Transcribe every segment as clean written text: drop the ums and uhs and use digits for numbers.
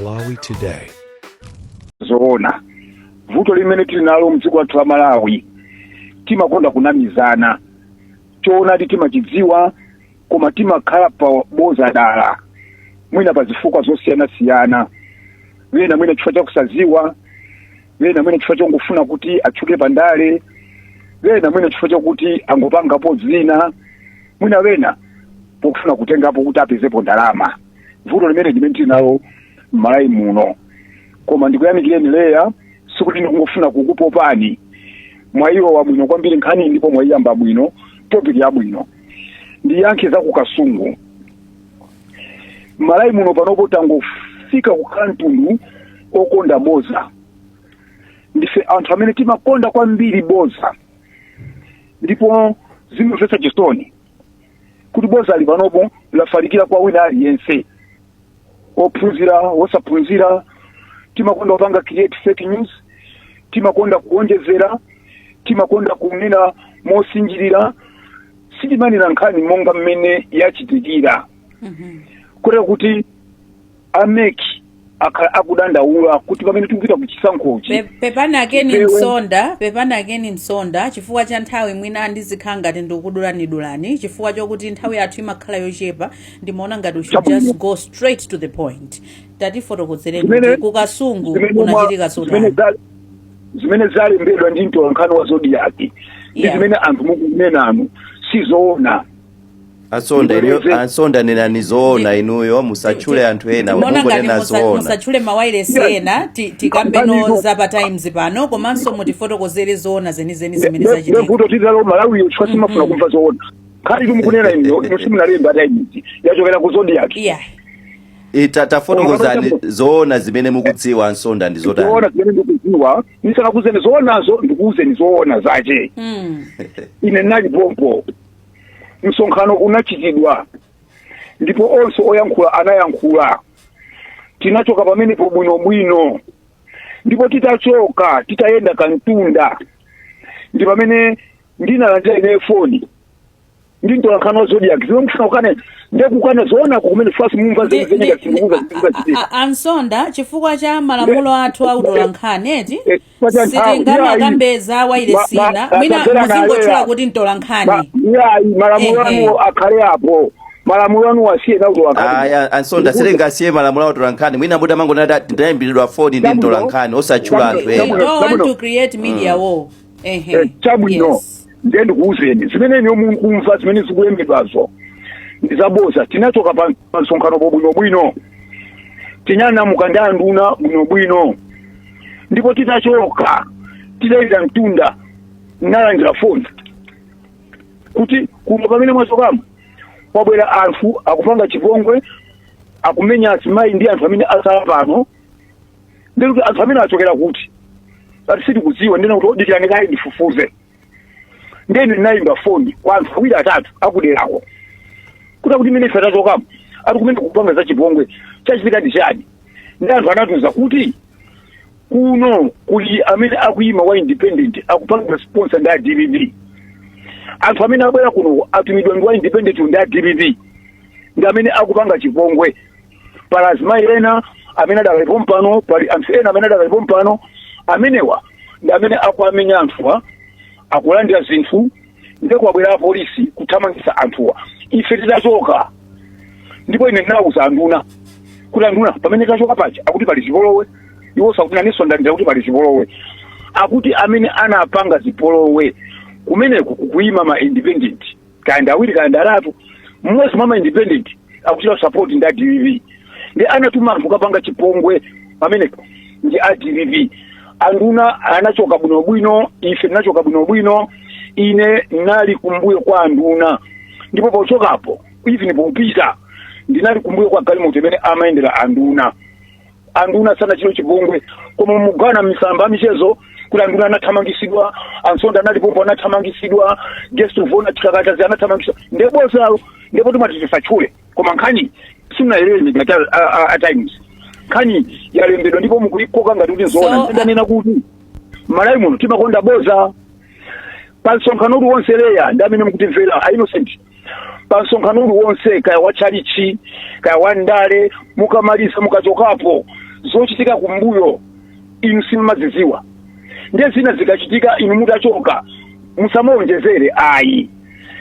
Malawi Today. Zoona, vuto limene tili nalo mdziko lathu la Malawi, timakonda kunamizana. Choonadi timachidziwa, koma timakhala pa boza dala, mwina pa zifukwa zosiyanasiyana. Wena mwina chifukwa chakusaziwa, wena mwina chifukwa chongofuna kuti atchuke pandale, wena mwina chifukwa chakuti angopangapo zina, mwina wena pofuna kutengapo kuti apezepo ndalama. Vuto limene tili nalo m'Malawi muno. Koma ndikuyamikireni Leya, sikuti ndikungofuna kukupopani. Mwayilowa bwino kwambiri nkhani ndipo mwayiyamba bwino, topic yabwino. Ndiyankhe za kuKasungu. Malawi muno panopo tangofika kukhala mtundu okonda boza. Ndife anthu amene timakonda kwambiri boza, ndipo zimamvetsa chisoni kuti boza ali panopo lafalikira kwa wina aliyense, ophunzira, wosaphunzira. Timakonda kupanga create fake news, timakonda kuonjezera, timakonda kunena mosinjirira. Sitimanena nkhani monga mmene yachitikira. Kotero kuti a MEC akhala akudandaula kuti pamene tikupita ku chisankhochi Pepani akeni Msonda, Msonda, pepani akeni Msonda, chifukwa cha nthawi mwina ndizikhala ngati ndikudulanidulani, chifukwa chokuti nthawi yathu imakhala yochepa. Ndimaona ngati we should just go straight to the point. Tatifotokozereni kuti kuKasungu kunachitika zotani? Zimene zalembedwa ndi mtolankhani wa Zodiak ndi zimene anthu mukunenanu sizoona. Asonda inuyo. Ansonda, nenani zoona inuyo, musatchule anthu ena. Ndimaona ngati Mungonena zoona. Musatchule mawairesi ena. Tikambeno za pa Times pano, komanso mutifotokozere zoona zenizeni zimene zachitika. Vuto titalo Malawiyo chifukwa simafuna kumva zoona. Nkhani timukunena inuyo, inu simunalemba Times, yachokera ku Zodiak. Tafotokozani zoona zimene mukudziwa, Ansonda, ndi zotani? Zoona zimene ndikudziwa, ndisanakuuzeni zoonazo, ndikuuzeni zoona zache. Ine ndinali pompo. Msonkhano unachitidwa ndipo onse oyankhula anayankhula. Tinachoka pamenepo bwinobwino, ndipo titachoka, titayenda kantunda, ndi pamene ndinalandira ine foni ndi mtolankhani wa Zodiak. Zimene mufuna kukana, ndekukana zoonako kumene fasi mumva zenizeni ngati ndikuuza zikuzachitika. Ansonda, chifukwa cha malamulo athu autolankhani eti, Chifukwa cha nthawi, sitingamakambeza wailesina. Mwina tamvera muzingotchula nalera. kuti mtolankhani. Iyayi, malamulo anuwo akhale apo, malamulo anuwo asiye na utolankhani. Aya, Ansonda, sitingasiye malamulo autolankhani. Mwina muti amangonena ndinayimbiridwa foni ndi mtolankhani, osatchula anthu We ena. don't want Chabwino. to create media war. Ehe. Chabwino. Ndiye ndikuwuzeni zimene ine mukumva, zimene zikulembedwazo ndi zaboza. Tinachoka pa msonkhano bwinobwino, tinanyamuka ndi anduna bwinobwino, ndipo titachoka, titayenda mtunda, nalandira foni kuti kuno pamene mwachokamo kwabwera anthu akupanga chipongwe, akumenya azimayi ndi anthu amene asala pano. Ndikuti anthu amene achokera kuti? Ati sitikudziwa. Ndina kuti odikirani kaye ndifufuze. Ndeni ndinayimba foni kwa anthu awiri atatu akuderako kuti akuti imene ife tachokamo ati kumene kupanga za chipongwe, chachitika ndi chani? Ndi anthu anatiuza kuti kuno kuli amene akuyima wa independent, akupanga sponsor ndi a DPP. Anthu amene abwera kuno atumidwa ndi wa independent ndi a DPP, ndi amene akupanga chipongwe. Pali azimayi ena amene adakalipo mpano, pali anthu ena amene adakalipo mpano. Amenewa ndi amene akuamenya anthuwa, akulandira zinthu, ndiye kwabwera apolisi kuthamangitsa anthuwa ife titachoka. Ndipo ine ndinawuza anduna kuti, "Anduna, pamene tachoka paja akuti pali zipolowe." Iwo sakuti nanenso ndalandira kuti pali zipolowe. Akuti amene anapanga zipolowe kumeneku kukuyima ma independent, kaya ndi awiri kaya ndi atatu. Mmodzi mwa ma independent akuchita support ndi a DPP, ndi anatuma anthu kukapanga chipongwe pamenepo ndi a DPP. Anduna anachoka bwinobwino, ife tinachoka bwinobwino. Ine nali kumbuyo kwa anduna, ndipo pochokapo, even popita, ndinali kumbuyo kwa galimoto imene amayendera anduna. Anduna sanachite chipongwe, koma mugana misamba amichezo kuti anduna anathamangisidwa, Ansonda analipopo anathamangisidwa, guest of honor Chikakatazi anathamangisidwa. Ndebozalo ndipo timati tisatchule, koma nkhani simunayelere ngati a Times. Nkhani yalembedwa ndipo mukuikoka ngati kuti nzoona. Ndanena kuti Malawi muno timakonda boza. Pa msonkhano uliwonse, Leya ndi amene mukutimvera, a Innocent, pa msonkhano uliwonse, kaya wa chalichi kaya wa ndale, mukamaliza, mukachokapo, Zochitika kumbuyo inu simumazidziwa, ndiye zina zikachitika inu mutachoka musamaonjezere ayi.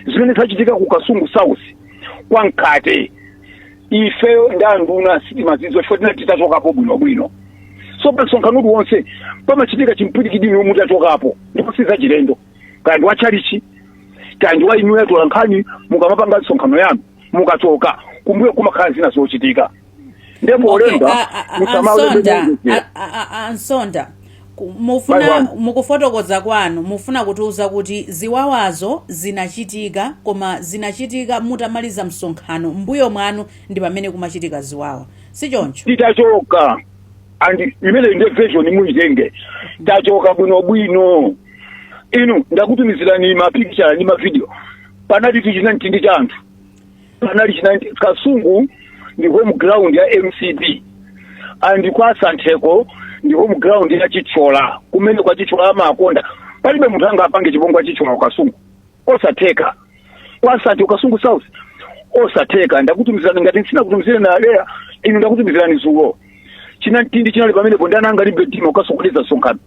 Zimene zachitika ku Kasungu South kwa Mkhate, ifeyo ndi anduna sitimazidziwa chifukwa tinali titachokapo bwinobwino. So pa msonkhano uliwonse pamachitika chimpwirikiti inu mutachokapo, ndipo sizachilendo. Kaya ndi wachalichi, kaya ndi wa inuyo atolankhani, mukamapanga msonkhano yanu mukachoka, kumbuyo kumakhala zina zochitika. Ndipo polemba musamalembe Ansonda, moonjezera. Ansonda, mufuna Bye-bye. mukufotokoza kwanu mufuna kutiuza kuti ziwawazo zinachitika, koma zinachitika mutamaliza msonkhano, mbuyo mwanu ndi pamene kumachitika ziwawa, si choncho? Titachoka, and imene ndiye version muyitenge. Tachoka bwinobwino. Inu ndakutumizirani mapicture ndi mavideo. Panali tichinamtindi cha anthu, panali chinanti. Kasungu ndi home ground ya MCP, and kwa Santheko ndi home ground ya Chithyola. Kumene kwa Chithyola amakonda, palibe munthu angapange chipongwe Chithyola ku Kasungu, osatheka. Kwa Santhe, Kasungu South, osatheka. Ndakutumizirani, ngati sinakutumizire na lera inu, ndakutumizirani zulo. Chinamtindi chinali pamenepo. Ndani angalimbe mtima ukasokoneza msonkhano?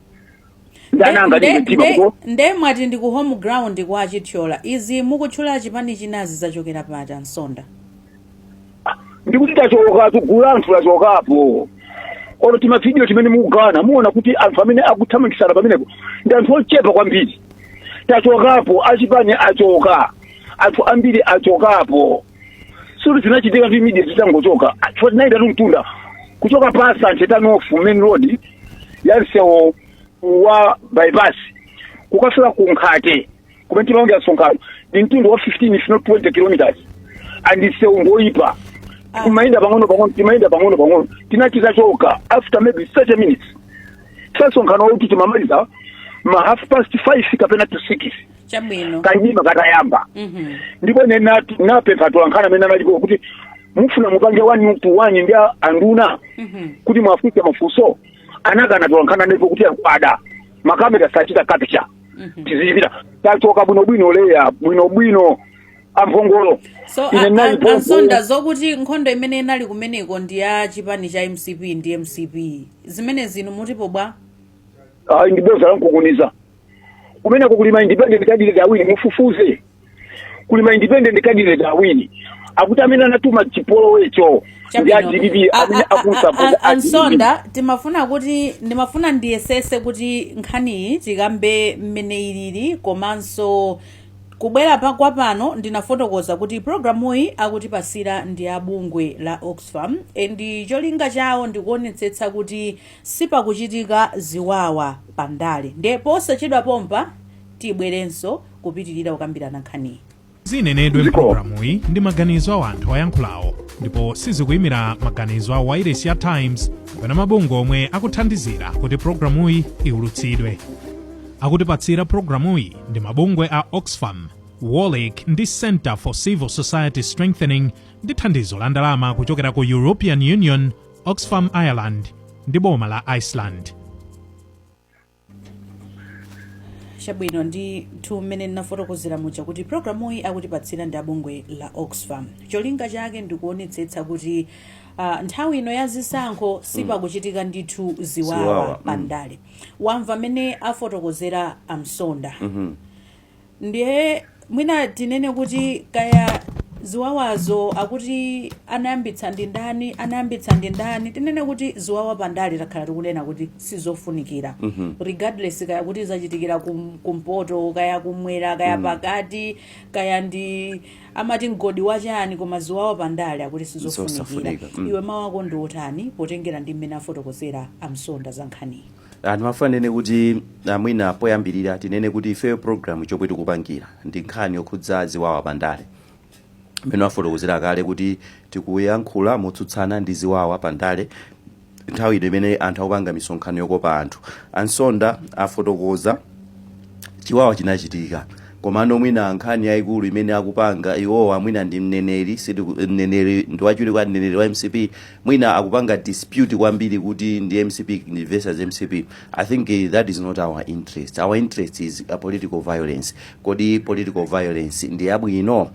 Ndani angalimbe mtima kuko? Nde mwati ndi ku home ground kwa Chithyola. Izi mukutchula chipani chinazi zachokera pati, Ansonda? Ndikuti tachoka, gulu la anthu lachokapo. Olo timavidiyo timene mukugawana, muona kuti anthu amene akuthamangisana pamenepo ndi anthu ochepa kwambiri. Tachokapo, achipani achoka, anthu ambiri achokapo. Sikuti zinachitika ndi media zitangochoka, chifukwa tinayenda mtunda kuchoka pa Santhe turn-off main road ya msewu wa bypass kukafika ku Nkhate kumene timapangira msonkhano ndi mtundu wa 15 if not 20 kilometers, and msewu ngoyipa. Timayenda pang'ono pang'ono, timayenda pang'ono pang'ono. Tinachitachoka after maybe 30 minutes. Msonkhano wauti timamaliza ma 5:30 kapena to 6, kanyima katayamba. Ndipo ine napempha atolankhani amene analipo kuti mufuna mupange one to one ndi anduna kuti mwafunse mafunso. Anakana atolankhani analipo kuti ada makamera sachita capture. Tizichipita. Tachoka bwinobwino leya, bwinobwino amphongolo. So Ine ndinalipo. Ansonda, zokuti nkhondo imene inali kumeneko ndi ya chipani cha MCP ndi MCP, zimene zinu mutipo bwa? Ayi, ndiboza lankukuniza. Kumeneko kuli ma independent candidate awiri, mufufuze. Kuli ma independent candidate awiri, akuti amene anatuma chipolowecho ndi a DPP, amene akusapota a DPP. Ansonda, timafuna kuti ndimafuna ndiyesese kuti nkhaniyi tikambe mmene ilili, komanso kubwera pa kwa pano ndinafotokoza kuti programuyi akutipasira ndi abungwe la Oxfam, ndi cholinga chawo ndikuonetsetsa kuti sipakuchitika ziwawa pandale. Ndiye posachedwa pompa tibwerenso kupitirira kukambirana nkhaniyi. Zinenedwe Ziko. mpulogalamuyi ndi maganizo a anthu ayankhulawo ndipo sizikuyimira maganizo a wailesi ya Times kapena mabungwe omwe akuthandizira kuti pulogalamuyi iwulutsidwe. Akutipatsira pulogalamuyi ndi mabungwe a Oxfam, WOLREC ndi Center for Civil Society Strengthening ndi thandizo la ndalama kuchokera ku European Union, Oxfam Ireland ndi boma la Iceland. Chabwino, ndithu mmene ndinafotokozera muja kuti programuyi akutipatsira ndi abungwe la Oxfam, cholinga chake ndikuonetsetsa kuti nthawi ino ya zisankho sipakuchitika ndithu ziwawa Ziwawa, pandale. Wamva mmene afotokozera Amsonda. Ndiye mwina tinene kuti kaya ziwawazo akuti anayambitsa ndi ndani, anayambitsa ndi ndani, tinene kuti ziwawa pandale takhala tikunena kuti sizofunikira, regardless kaya kuti zachitikira kumpoto, kaya kumwera, kaya pakati, kaya ndi amati mgodi wachani, koma ziwawa pandale akuti sizofunikira. Zosafunika. Iwe mawu ako ndi otani potengera ndi mmene afotokozera Amsonda za nkhaniyi? Ndimafuna nene kuti mwina poyambirira tinene kuti ifeyo program chomwe tikupangira ndi nkhani yokhudza ziwawa pandale. Mmene wafotokozera kale kuti tikuyankhula motsutsana ndi ziwawa pandale nthawi ino imene anthu akupanga misonkhano yokopa anthu. Ansonda afotokoza chiwawa chinachitika, komano mwina nkhani yayikulu imene akupanga iwowa, mwina ndi mneneri, mneneri ndi wachiwiri kwa mneneri wa MCP, mwina akupanga dispute kwambiri kuti ndi MCP ndi versus MCP. I think that is not our interest. Our interest is political violence. Kodi political violence ndi yabwino?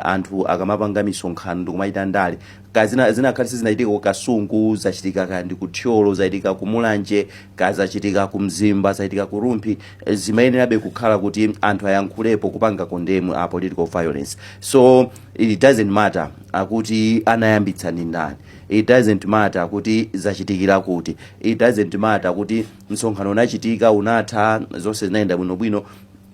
Anthu akamapanga misonkhano ndikumachita ndale, Ka zinakhale sizinachitika ku Kasungu, zachitika ka ndi ku Thyolo, zachitika ku Mulanje, ka zachitika ku Mzimba, zachitika ku Rumphi, zimayenerabe kukhala kuti anthu ayankhulepo kupanga condemn a political violence. So it doesn't matter akuti anayambitsa ndi ndani, it doesn't matter kuti zachitikira kuti, it doesn't matter kuti msonkhano unachitika, unatha, zonse zinayenda bwinobwino,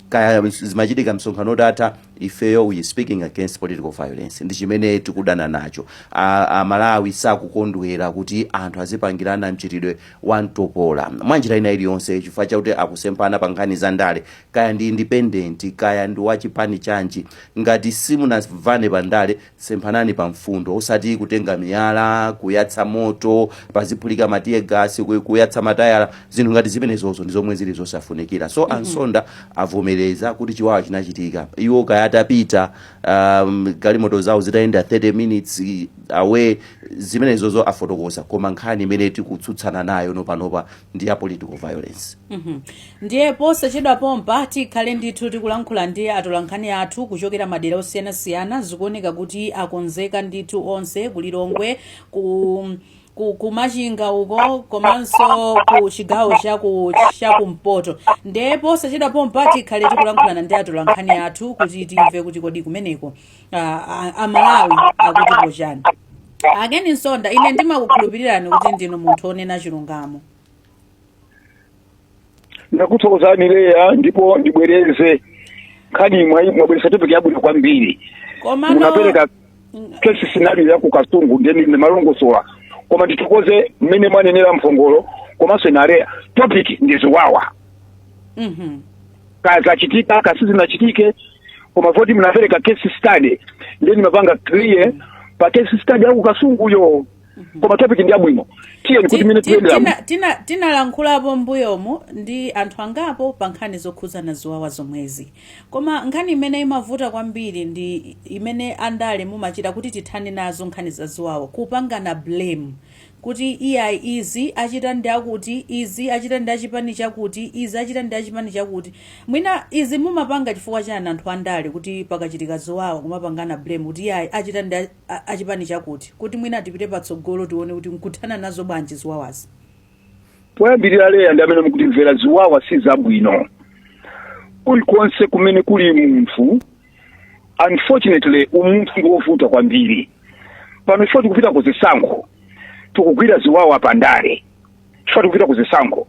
kaya zimachitika msonkhano utatha. Ifeyo we speaking against political violence, ndi chimene tikudana nacho. Amalawi sakukondwera kuti anthu azipangirana mchitidwe wa mtopola mwanjira ina iliyonse chifukwa chakuti akusemphana pa nkhani za ndale, kaya ndi independent, kaya ndi wachipani chanji. Ngati simunavane pa ndale, semphanani pa mfundo, osati kutenga miyala, kuyatsa moto, paziphulika ma tear gas, kuyatsa matayala. Zinthu ngati zimenezozo ndi zomwe zili zosafunikira. So Ansonda avomereza kuti chiwawa chinachitika. Iwo kaya atapita, galimoto zawo zitayenda 30 minutes away, zimenezozo afotokoza, koma nkhani imene tikutsutsana nayo nopanopa ndi ya political violence. Ndiye posachedwa pompa tikhale ndithu tikulankhula ndi atolankhani athu kuchokera madera osiyanasiyana. Zikuoneka kuti akonzeka ndithu onse, kuLilongwe, ku Machinga uko, komanso ku chigawo chakumpoto. Ndiye posachedwa pompa tikhale tikulankhulana ndi atolankhani athu kuti timve kuti kodi kumeneko Amalawi akuti kochani. A Ken Msonda, ine ndimakukhulupirirani kuti ndinu munthu onena chilungamo. Ndakuthokozani Leya, ndipo ndibwereze nkhani, mwabweresa topic yabwino kwambiri. Komano Munapereka case scenario ya ku Kasungu, ndiye ndimalongosola, koma ndithokoze mmene mwanenera mphongolo komanso inaleya, topic ndi ziwawa, kazachitika kasizinachitike, koma voti munapereka case study, ndiye ndimapanga clear pa case study yaku Kasunguyo, koma topic ndi yabwino. Tiyeni kuti mmene tiyendera. Tinalankhulapo mbuyomu ndi anthu angapo pa nkhani zokhudzana ziwawa zomwezi, koma nkhani imene imavuta kwambiri ndi imene andale mumachita kuti tithane nazo nkhani za ziwawa, kupangana blame kuti iyayi, izi achita ndi akuti, izi achita ndi achipani chakuti, izi achita ndi achipani chakuti. Mwina izi mumapanga chifukwa chani, anthu andale, kuti pakachitika ziwawa kumapangana blame kuti iyayi, achita ndi achipani chakuti, kuti mwina tipite patsogolo tione kuti nkuthana nazo bwanji ziwawazi? Poyambirira Leya ndi amene mukutimvera, ziwawa si zabwino kulikonse kumene kuli munthu. Unfortunately, umunthu ndi wovuta kwambiri. Pano chifukwa tikupita ku zisankho, tikugwira ziwawa pandale chifukwa tikupita ku zisankho,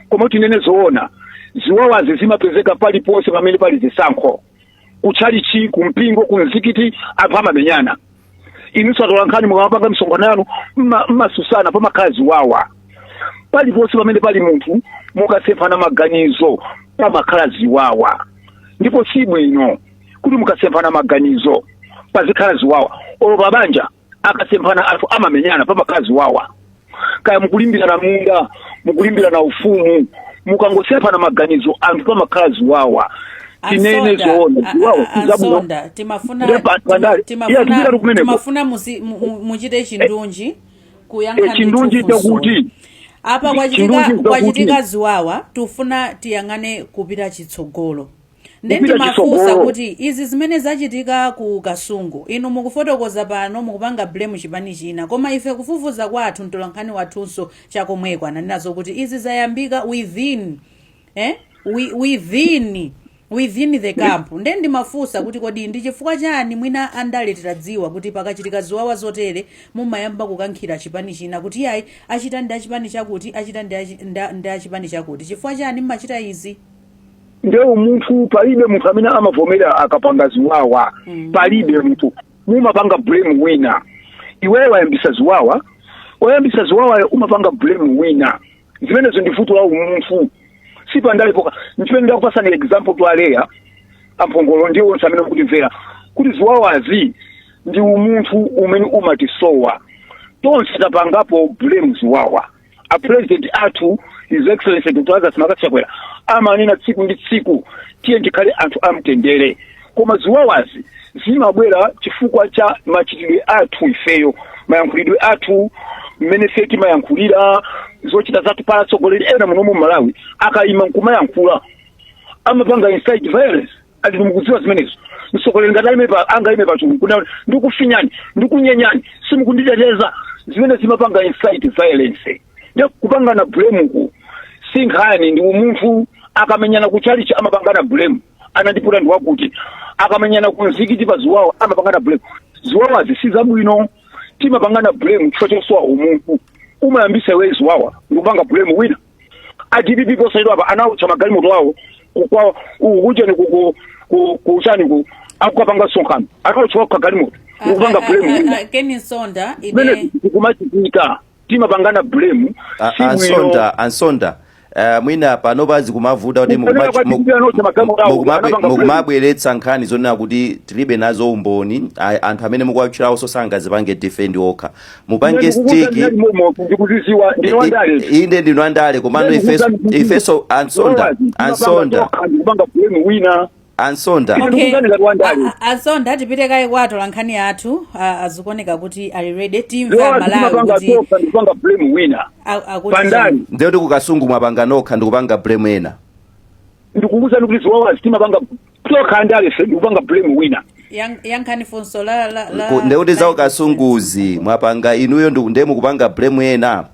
koma tinene zoona, ziwawazi zimapezeka paliponse pamene pali zisankho. Kutchalichi, kumpingo, kumzikiti, anthu amamenyana. Inunso atolankhani, mukamapanga misonkhano yanu mmasusana, pamakhala ziwawa. Paliponse pamene pali munthu, mukasemphana maganizo pamakhala ziwawa, ndipo si bwino kuti mukasemphana maganizo pazikhala ziwawa. Olo pabanja akasemphana anthu amamenyana, pamakhala ziwawa. Kaya mukulimbirana munda, mukulimbirana ufumu, mukangosemphana maganizo anthu pamakhala ziwawa. Tinene Ansonda, zoona, ziwawa sizabwino. Ansonda, timafuna Ndiye pandale. timafuna Iya, tipita kumeneko. timafuna muchite chindunji kuyankha Chindunji ndithu funso. chakuti Apa kwachitika chindunji chakuti kwachitika ziwawa, tufuna tiyang'ane kupita chitsogolo. Ndi Kupita ndimafunsa chitsogolo. kuti izi zimene zachitika ku Kasungu, inu mukufotokoza pano mukupanga blame chipani china, koma ife kufufuza kwathu, mtolankhani wathunso chakomweko ananenazo kuti izi zayambika within within the camp. Nde ndimafunsa kuti kodi ndi chifukwa chani mwina andale titadziwa kuti pakachitika ziwawa zotere mumayamba kukankhira chipani china kuti yayi, achita ndi achipani chakuti, achita ndi achipani chakuti? Chifukwa chani mmachita izi? Ndiye umunthu, palibe munthu amene amavomera akapanga ziwawa. Palibe munthu, mumapanga blame wina. Iweyo wayambisa ziwawa, wayambisa ziwawayo umapanga blame wina. Zimenezo ndi vuto la umunthu, si pandale poka. Nchimene ndakupasani example to aleya, amphongolo ndi onse amene mukutimvera, kuti ziwawazi ndi umunthu umene umatisowa tonse. Tapangapo blame ziwawa. A president athu, His Excellency Dr Lazarus McCarthy Chakwera, amanena tsiku ndi tsiku, tiye tikhale anthu amtendere, koma ziwawazi zimabwera chifukwa cha machitidwe athu ifeyo, mayankhulidwe athu, mmene ife timayankhulira, zochita zathu. Pala atsogoleri ena munomu Malawi akayima nkumayankhula amapanga incite violence, andi mukudziwa zimenezo. Mtsogoleri ngati aime pa angaime pa chulu kuna ndikufinyani, ndikunyenyani, simukunditeteza, zimene zimapanga incite violence. Ndiye kupangana blame ku si nkhani, ndi umunthu. Akamenyana ku chalichi amapangana blame, anandiputa ndi wakuti. Akamenyana ku mzikiti pa ziwawa amapangana blame. Ziwawazi si zabwino, timapangana blame chifukwa chosowa umunthu. Umayambisa iwe ziwawa ndikupanga blame wina. A DPP posachedwa apa anawotcha magalimoto awo kwa kuchani, kuchani, ku akukapanga msonkhano, anawotcha kwa galimoto ndikupanga blame wina. Ken Msonda, Zimene ine zikumachitika, timapangana blame, si bwino. Ansonda, Ansonda, mwina panopa zikumavuta kuti Kufanana kwa DPP anotcha magalimoto awo, anapanga blame. Mukumabweretsa nkhani zonena kuti tilibe nazo umboni. Anthu amene mukuwatchulawo sangazipange defend okha. Mupange stick Ndikuziziwa, ndine wandale. Inde, ndinu andale, komano ifeso, Ansonda, Ansonda, Ndikupanga blame wina. Ansonda. Okay. Ndikuzani ngati wandale. Ansonda, tipite kaye kwatola nkhani yathu. Azikuoneka kuti ali ready. Timve Ziwawa Amalawi timapanga kuti tokha, ndikupanga blame wina akuti pandani. Ndiye kuti kukasungu mwapanga nokha ndikupanga blame ena? Ndikukuuzani kuti ziwawazi timapanga tokha andale fe, ndikupanga blame wina. Yankhani funso la Ndiye kuti za kukasunguzi mwapanga inuyo, ndiye mukupanga blame ena?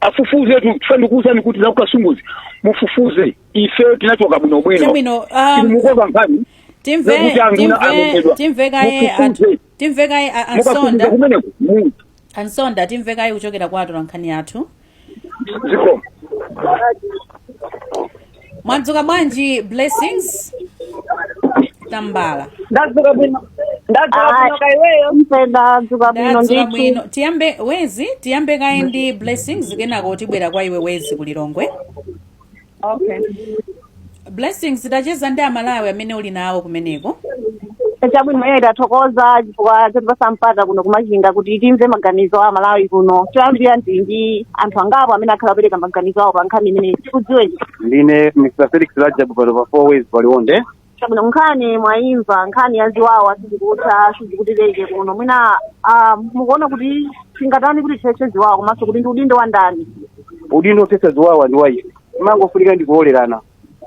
Afufuze tu, chifukwa ndikukuuzani kuti zakukasunguzi mufufuze, ife tinachoka bwinobwino. Chabwino, Mukoka nkhani timve Zakuti anthu timve anonedwa. Timve kaye Mufufuze. timve kaye Mukafufuza Ansonda. kumeneko Ansonda, timve kaye kuchokera kwa atola nkhani yathu. Ziko. Mwadzuka bwanji, Blessings Tambala? Ndadzuka bwino, ndadzuka bwino, kaiweyo? Mpe ndadzuka bwino. Ndadzuka Ndithu. bwino. Tiyambe wezi, tiyambe kaye ndi Blessings, kenako tibwera kwa iwe Wezi kulilongwe. Okay. Blessings, tacheza ndi Amalawi amene uli nawo kumeneko. Chabwino, iye tathokoza chifukwa chotipasa mpata kuno kumachinga kuti timve maganizo a Malawi kuno. Choyambirira ndi anthu angapo amene akhala apereka maganizo awo pa nkhani imeneyi. Tikudziweni? Ndine Mr Felix Rajab, pano pa Four Ways paliwonde. Chabwino, nkhani mwayimva, nkhani ya ziwawa sizikutha, sizikutileke kuno. Mwina mukuona kuti tingatani kuti tithetse ziwawa, komanso kuti ndi udindo wa ndani? Udindo othetsa ziwawa ndi wa ife, imangofunika ndi kulolerana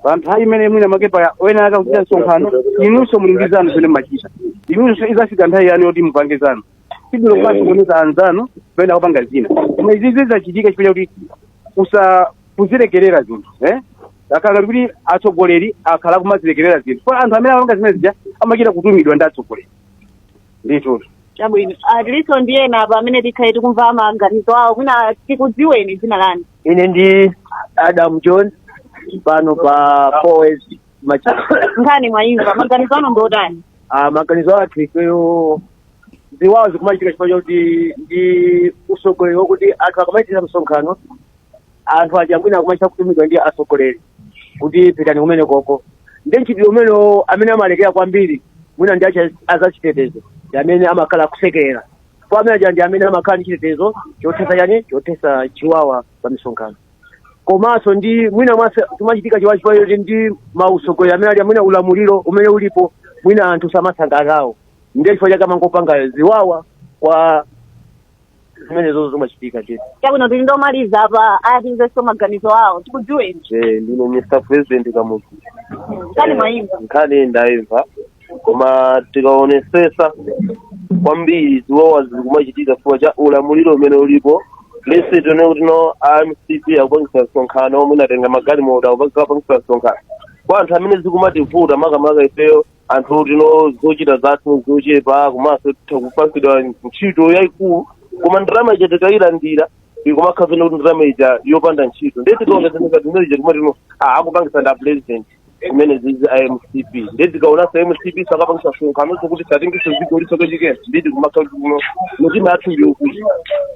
pa nthawi imene mwina makepa wena akakuchita msonkhano, inunso muli ndi zanu zimene mmachita inunso. Izafika nthawi yanu yoti mupange zanu. Sibwino kumasokoneza anzanu pamene akupanga zina. Koma izi zizachitika chifukwa chakuti kusa kuzilekerera zinthu, eh? Akhala kuti atsogoleri akhala kumazilekerera zinthu, kwa anthu amene amapanga zimene zija amachita kutumidwa ndi atsogoleri ndithu. Chabwino, tilinso ndi ena apa amene tikhale tikumva maganizo awo. Mwina tikudziweni, dzina lanu? Ine ndi Adam John, pano pa Four Ways Machinga. Nkhani mwayimva, maganizo anu ndi otani? Ah, maganizo athu ifeyo, ziwawa zikumachitika chifukwa chakuti ndi usogoleri wokuti anthu akamachitisa msonkhano, anthu aja mwina akumachita kutumidwa ndi atsogoleri kuti pitani kumene koko. Ndi mchitidwe umenewo amene amalekera kwambiri mwina ndi azachitetezo, ndi amene amakhala akusekerera kwa amene aja, ndi amene amakhala ndi chitetezo chothetsa chani, chothetsa chiwawa pa misonkhano. Komanso ndi mwina mwase timachitika chiwawa chifukwa choti ndi mausogoleri amene ali, mwina ulamuliro umene ulipo, mwina anthu samasangalalawo, ndiye chifukwa chake amangopanga ziwawa kwa zimenezo zimachitika ndithu. Chabwino, tili ndomaliza apa, atimvenso maganizo awo. Tikudziweni? Ndine Mr President Kamuzu. Nkhani mwayimva? Nkhani ndayimva, koma tikaonesesa kwambiri ziwawa zikumachitika chifukwa cha ulamuliro umene ulipo. Lese tione kuti no MCP akupangisa msonkhano, omwe atenga magalimoto akupangisa msonkhano kwa anthu amene zikumativuta, makamaka ifeyo anthu tino zochita zathu zochepa, komanso titha kupasidwa ntchito yayikulu, koma ndalama ija tikayilandira ikumakhala kuti ndalama ija yopanda ntchito. Ndiye tikaongezeneka zimene ija timatino akupangisa nda president zimene zizi MCP. Ndiye tikaonanso MCP sakapangisa msonkhano sokuti satingise dziko lisoke nditi kumakhala kuti kuno mitima yathu ndiyokuti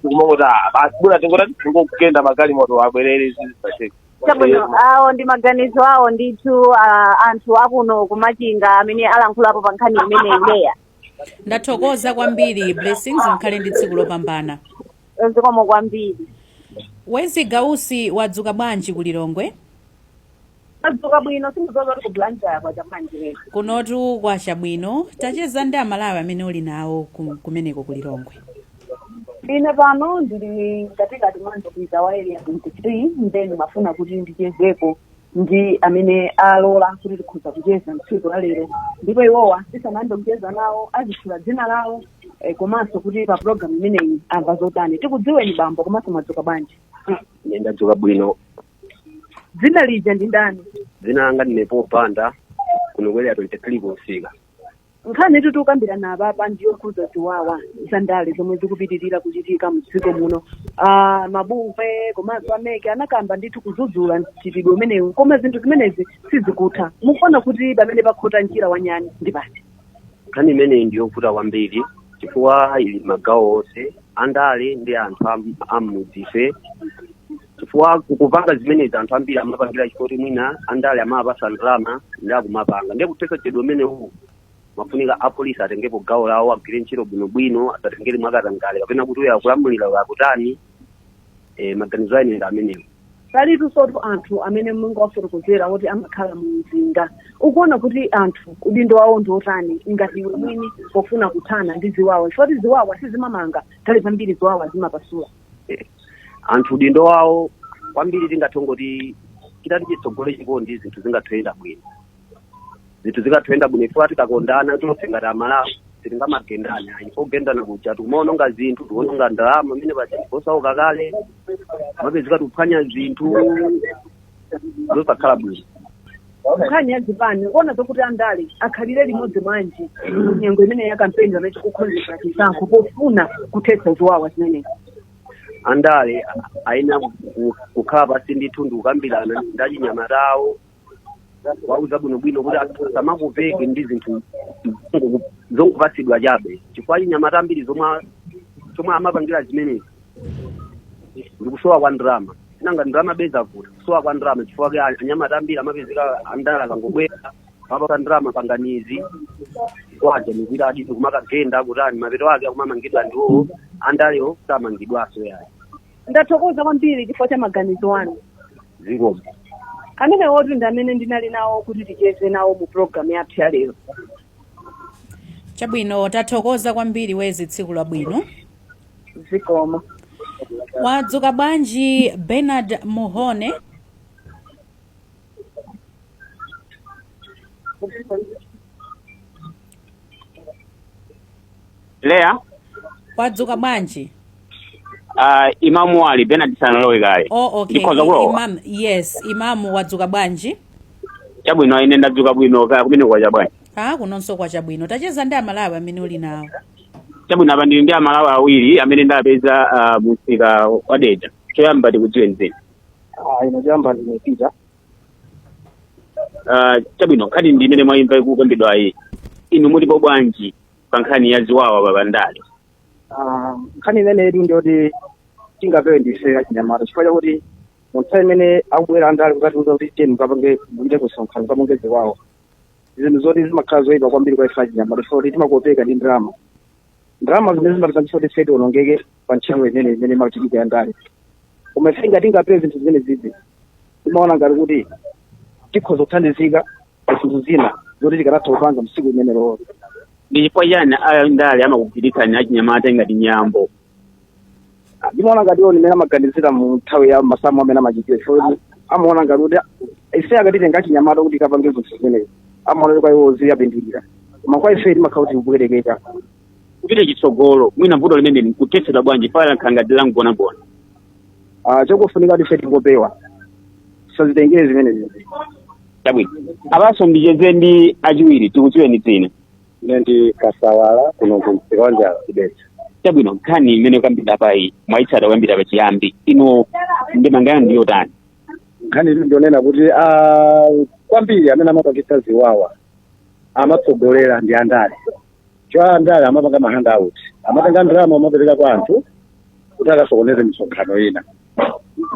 tikumangoti basi bwana tingotati tingokenda magalimoto abwerere zizi sacheke. Chabwino, awo ndi maganizo awo ndithu, anthu akuno kumachinga amene alankhulapo pa nkhani imeneyi, Leya. Ndathokoza kwambiri, Blessings, mkhale ndi tsiku lopambana. Zikomo kwambiri. Wezi Gausi, wadzuka bwanji kulilongwe? Adzuka bwino, sindizoza kuti ku Blantyre kwacha bwanji lero. Kunotu kwacha bwino. Tacheza ndi Amalawi amene uli nawo kumeneko kulilongwe. Ine pano ndili katikati mwa ndokuita wa Area 23, then mafuna kuti ndichezeko. Ndi amene alola kuti tikhoza kucheza mtsiku la lero, ndipo iwowa tisanayambe kucheza nawo azitchula dzina lawo komanso kuti pa program imeneyi amva zotani. Tikudziweni bambo, komanso mwadzuka bwanji? Ine ndadzuka bwino. Dzina lija ndi ndani? Dzina langa ndine Popanda, kuno ku Area 23 kumsika. Nkhani tikukambirana apapa ndiyokhudza ziwawa za ndale zomwe zikupitirira kuchitika mdziko muno. Mabungwe komanso a MEC anakamba ndithu kudzudzula mchitidwe umenewu, koma zinthu zimenezi sizikutha. Mukuona kuti pamene pakhota mchira wa nyani ndi pati? Nkhani imeneyi ndiyovuta kwambiri chifukwa ili magawo onse, andale ndi anthu ammudzife, chifukwa kupanga zimenezi anthu ambiri amapangira chifukwa kuti mwina andale amawapasa ndalama ndi akumapanga. Ndiye kuthetsa mchitidwe umenewu mafunika apolisi atengepo gawo lawo, agwire ntchito bwinobwino, asatengere mwakatangale kapena kuti uyo akulamulira uyo akutani. Maganizo ane ndi amenewo. Palitunsotu anthu amene mungawafotokozera oti amakhala mu mzinda. Ukuona kuti anthu udindo wawo ndi otani ngati iwe mwini pofuna kuthana ndi ziwawa, chifukwa kuti ziwawa sizimamanga, nthawi zambiri ziwawa zimapasula? Anthu udindo wawo kwambiri tingathe ngoti titati chitsogole chikondi, zinthu zingathe kuyenda bwino. Zinthu zingathe kuyenda bwino chifukwa tikakondana tonse ngati Amalawi sitingamagendane ayi. Pogendana kuja tikumaononga zinthu, tikuononga ndalama, amene paja osauka kale mapezeka tikuphwanya zinthu zosakhala bwino. Nkhani ya zipani, ukuona zokuti andale akhalire limodzi bwanji nyengo imene ya kampeni pamene tikukonzekera chisankho pofuna kuthetsa ziwawa zimenezi? Andale ayenera kukhala pasi ndithu ndikukambirana ndi achinyamata awo, wauza bwinobwino kuti asamakopeke ndi zinthu zongopatsidwa chabe, chifukwa achinyamata ambiri zomwe amapangira zimenezi ndikusowa kwa ndalama. Nanga ndalama zavuta, kusowa kwa ndalama, chifukwa ke anyamata ambiri amapezeka andale akangobwera papasa ndalama, panganizi kwaja nikuita adini kumakagenda kutani, mapeto ake akumamangidwa ndiwo andalewo, samangidwaso yayi. Ndathokoza kwambiri chifukwa cha maganizo anu. Zikomo. Amene woti ndi amene ndinali nawo kuti ticheze nawo mu program yathu ya lero. Chabwino, tathokoza kwambiri Wezi, tsiku labwino. Zikomo. Wadzuka bwanji Bernard Muhone? Leya. Wadzuka bwanji? Imamu ali Bernard sanalowe kale. Oh, okay. Ndikhoza kulowa? Imam, yes, imamu, wadzuka bwanji? Chabwino, ine ndadzuka bwino, kaya kumene kwacha bwanji? Ah, kunonso kwacha bwino. Tacheza ndi Amalawi amene uli nawo. Chabwino, apa ndili ndi Amalawi awiri amene ndapeza mumsika wa Dedza. Choyamba tikudziwe dzina. Ine choyamba ndine Peter. Chabwino, nkhani ndi imene mwayimva ikukambidwa iyi, inu mulipo bwanji pa nkhani ya ziwawa pa ndale? Nkhani imeneyi ndiyoti tingapewe ndife achinyamata, chifukwa chakuti mu nthawi imene akubwera andale kukatiuza kuti tiyeni mukapange, mupite kusonkhano mukapange ziwawa, zinthu zoti zimakhala zoyipa kwambiri kwa ife achinyamata, chifukwa kuti timakopeka ndi ndalama, ndalama zimene zimatipangitsa kuti ife tionongeke pa ntchito imene imachitika ya ndale. Koma ife ngati tingapewe zinthu zimene zizi, timaona ngati kuti tikhoza kuthandizika pa zinthu zina zoti tikanatha kupanga msiku imeneyo. Ndi chifukwa chani andale amakugwiritsani achinyamata ngati nyambo? Ndimaona ngati iwo nimene amaganizira mu nthawi ya masamu amene amachitira, chifukwa kuti amaona ngati kuti ife akatitenga achinyamata kuti kapange zinthu zimenezi, amaona kuti kwa iwo ziyapindulira, koma kwa ife timakhala kuti tikupwetekeka. Kupita chitsogolo, mwina vuto limene nkuthetsedwa bwanji pala nkhangati la mgonagona? Chokufunika kuti ife tingopewa, tisazitengere zimenezi. Chabwino, apanso ndicheze ndi achiwiri. Tikudziweni dzina. Ine ndi Kasawala, kuno ku msika wa Njala ku Dedza. Chabwino, nkhani imene kuyambira apayi mwayitsata kuyambira pachiyambi, inu ndemanga yanu ndiyotani? Nkhani ili ndionena kuti kwambiri amene amapangitsa ziwawa amatsogolera ndi andale. Cho andale amapanga ma handout, amatenga ndalama amapereka kwa anthu kuti akasokoneze misonkhano ina,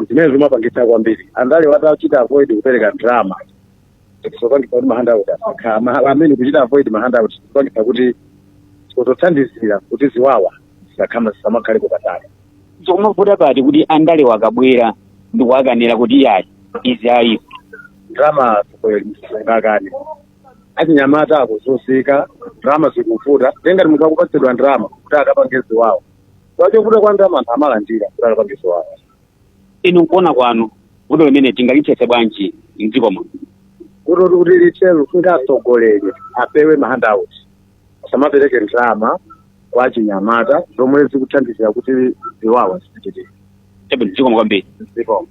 zimene zimapangitsa kwambiri. Andale atachita avoid kupereka ndalama, zopangitsa kuti ma handout asakhala, amene kuchita avoid ma handout zopangitsa kuti kuzothandizira kuti ziwawa zisakhala, zisamakhale patali. Zomavuta pati kuti andale wakabwera ndikuwakanira kuti iyayi, izi ayi? Ndalama ngakane achinyamata akuzunzika, ndalama zikuvuta. Ngati munthu akupatsidwa ndalama kuti akapange ziwawa, kwachovuta kwa ndalama anthu amalandira kuti akapange ziwawa. Inu nkuona kwanu Vuto limene tingalithetse bwanji mdziko muno? Kuti lithe, lufunika atsogoleri apewe ma handout, asamapereke ndalama kwa achinyamata zomwe zikuthandizira kuti ziwawa zipitirire. Chabwino, zikomo kwambiri. Zikomo.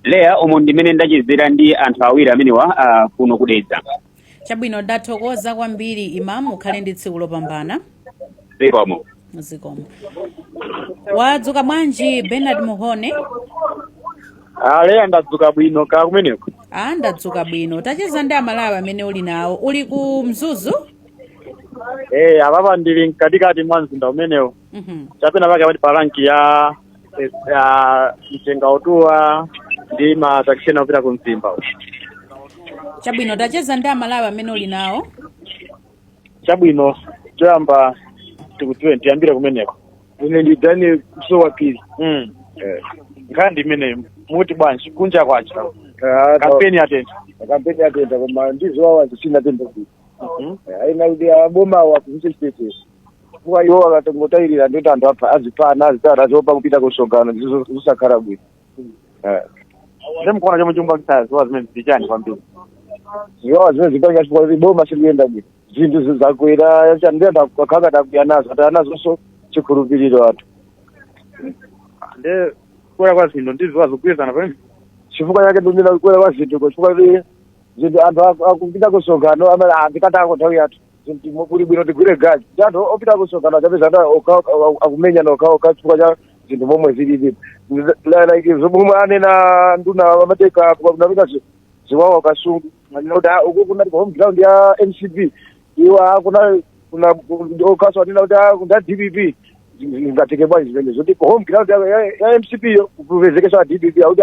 Leya, umo ndimene ndachezera ndi anthu awiri amenewa kuno kudedza. Chabwino, ndathokoza kwambiri, Imam, ukhale ndi tsiku lopambana. Zikomo. Zikomo. Wadzuka bwanji, Bernard Muhone? Aleya, ndadzuka bwino, ka kumeneko? A, ndadzuka bwino. Tacheza ndi Amalawi amene uli nawo. Uli ku Mzuzu? Eh, apapa ndili mkatikati mwa mzinda umenewo, chapena pake pati paranki ya Mchengautuwa ndi matakisi opita ku Mzimba. Chabwino, tacheza ndi Amalawi amene uli nawo. Chabwino, choyamba tikudziwe, tiyambire kumeneko. Ine ndi Daniel Msowapiri. Nkhani ndi imeneyo, muti bwanji kunja kwacha, kampeni yatentha? Kampeni yatentha, koma ndiziwawa zisinatentha bwino. Aina kuti aboma aphunzitse chitetezo, chifukwa iwo akatongotayirira ndoti anthu apha azipana azitara aziopa kupita kusonkhano, zisakhala bwino. Ndi mukuona chomwe chikupangitsa ziwawa zimene zichani kwambiri? Ziwawa zimene zipanga chifukwa kuti boma sikuyenda bwino, zinthu zakwera, ndi anthu akhala takwiya nazo, ataya nazonso chikhulupiriro anthu. Ndi kukwera kwa zinthu ndi ziwawa zikugwirizana pamene? Chifukwa chake ndimira kukwera kwa zinthu, chifukwa kuti zinthu anthu akupita kusonkhano amene andikatako nthawi yathu, zinthu kuli bwino tigwire gaji, ndi anthu opita kusonkhano achapeza anthu akumenyana okhaokha chifukwa cha zinthu momwe zilili, like zomwe anena nduna amateka kunapita ziwawa Kasungu, anena kuti uku kunali home ground ya MCP, iwo kuna kuna okaso anena kuti nda DPP. Ngatike bwanji zimene zoti home ground ya MCP yo kupezekesa DPP, akuti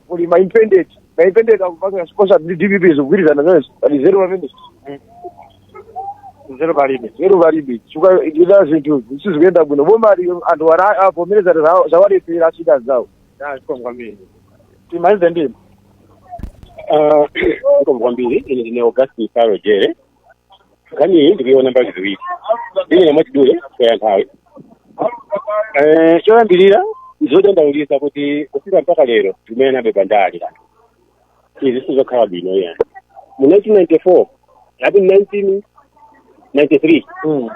kuli ma independent, ma independent akupanga sponsor ndi DPP, zikugwirizana zimenezo? Pali zero pamene? Zero palibe. Zero palibe, chifukwa ila zinthu sizikuyenda bwino, boma anthu ara avomereza zawalipira achita zawo. Zikomo kwambiri, timalize ndimo. Zikomo kwambiri. Ine ndine Augustin Saro Jere. Nkhani iyi ndikuiona mbali ziwiri, ine mwachidule kwa nthawi. Choyambirira, zodandaulitsa kuti kufika mpaka lero timene pandali anthu, izi sizokhala bwino yani. Mu 1994 ati 1993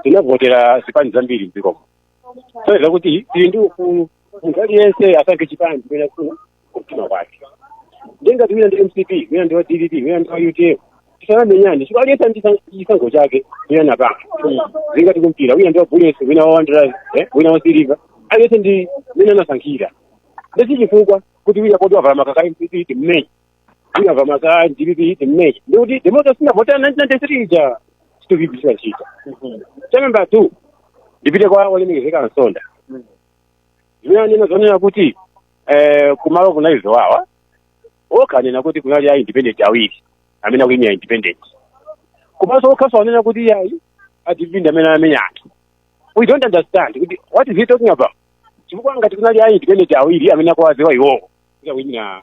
tinavotera zipani zambiri mdzikomo, so kuti tili ndi ufulu, munthu aliyense asankhe chipani chimene akufuna kumtima kwake. Ndengati wina ndi MCP, wina ndi wa DPP, wina ndi wa UTM, tisanamenyane, chifukwa aliyense ndi chisankho chake wina napanga. Zingati kumpira, wina ndi wa Bullets, wina wa Wanderers, wina wa Silver, aliyense ndi wina anasankhira. Ndesi chifukwa kuti wina poti wavala makaka MCP timmenye, wina wavala makaka DPP timmenye, ndikuti democracy tinavotera 1993 ija sitikuyigwiritsa ntchito. Cha number 2, ndipite kwa olemekezeka Nsonda, zimene anena zonena kuti kumalo kunali ziwawa, okhanena kuti kunali a independent awiri amene akuyimira independent, komanso okhaso anena kuti yayi, a DPP amene amenya anthu. We don't understand kuti what is he talking about, chifukwa ngati kunali a independent awiri amene akuwaziwa iwowo kuti akuyimira